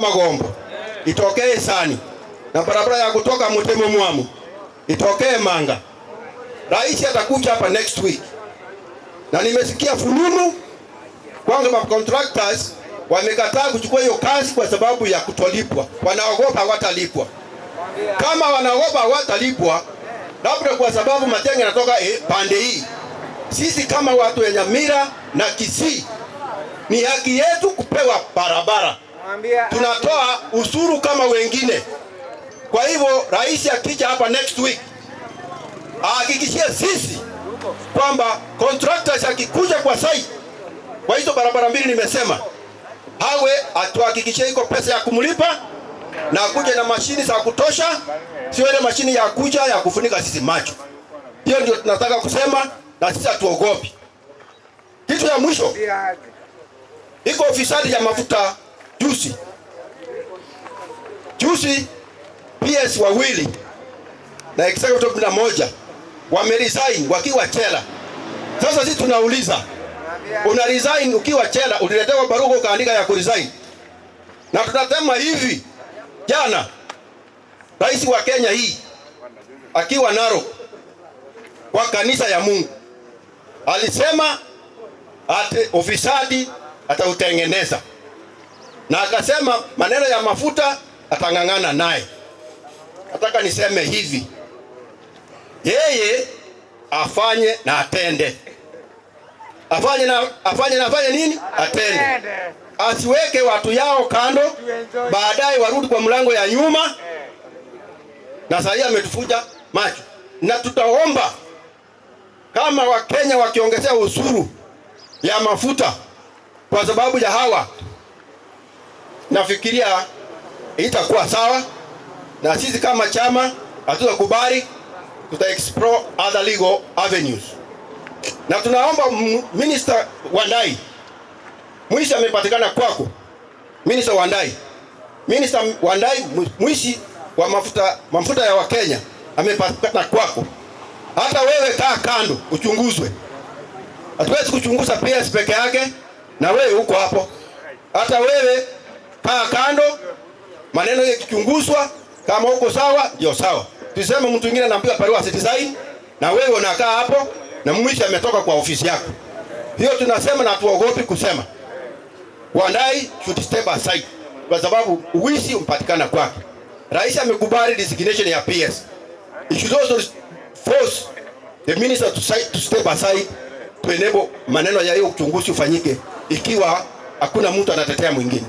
Magombo itokee Sani na barabara ya kutoka Mutemo Mwamu itokee Manga. Rais atakuja hapa next week, na nimesikia fununu kwamba contractors wamekataa kuchukua hiyo kazi kwa sababu ya kutolipwa, wanaogopa hawatalipwa. Kama wanaogopa hawatalipwa, labda kwa sababu Matiang'i yanatoka pande hii. Sisi kama watu wa Nyamira na Kisii, ni haki yetu kupewa barabara. Tunatoa ushuru kama wengine. Kwa hivyo rais akija hapa next week ahakikishie sisi kwamba contractors akikuja kwa site kwa hizo barabara mbili nimesema, hawe atuhakikishie iko pesa ya kumlipa na akuje na mashini za kutosha, sio ile mashini ya kuja ya kufunika sisi macho. Hiyo ndio tunataka kusema, na sisi hatuogopi. Kitu ya mwisho, iko ufisadi ya mafuta juzi juzi, PS wawili na executive 11 wameresign wakiwa jela. Sasa sisi tunauliza, una resign ukiwa jela, uliletewa barua ukaandika ya kuresign? Na tunasema hivi, jana rais wa Kenya hii akiwa Narok kwa kanisa ya Mungu alisema ati ufisadi atautengeneza, na akasema maneno ya mafuta atang'ang'ana naye. Nataka niseme hivi, yeye afanye na atende, afanye na afanye nini? Atende, asiweke watu yao kando, baadaye warudi kwa mlango ya nyuma. Na sasa ametufuja macho, na tutaomba kama Wakenya wakiongezea ushuru ya mafuta kwa sababu ya hawa, nafikiria itakuwa sawa, na sisi kama chama hatutakubali, tuta explore other legal avenues, na tunaomba Minister Wandayi, mwizi amepatikana kwako, Minister Wandayi, Minister Wandayi, mwizi wa mafuta ya Wakenya amepatikana kwako. Hata wewe kaa kando uchunguzwe. Hatuwezi kuchunguza PS peke yake na wewe uko hapo. Hata wewe kaa kando, maneno yakichunguzwa, kama uko sawa ndio sawa. Tuseme mtu mwingine anaambiwa barua asisaini na wewe unakaa hapo na mwizi ametoka kwa ofisi yako. Hiyo tunasema na tuogopi kusema. Wandayi should step aside kwa sababu uwizi umpatikana kwake. Rais amekubali resignation ya PS. He should also force the minister to step aside to enable maneno ya hiyo uchunguzi ufanyike, ikiwa hakuna mtu anatetea mwingine.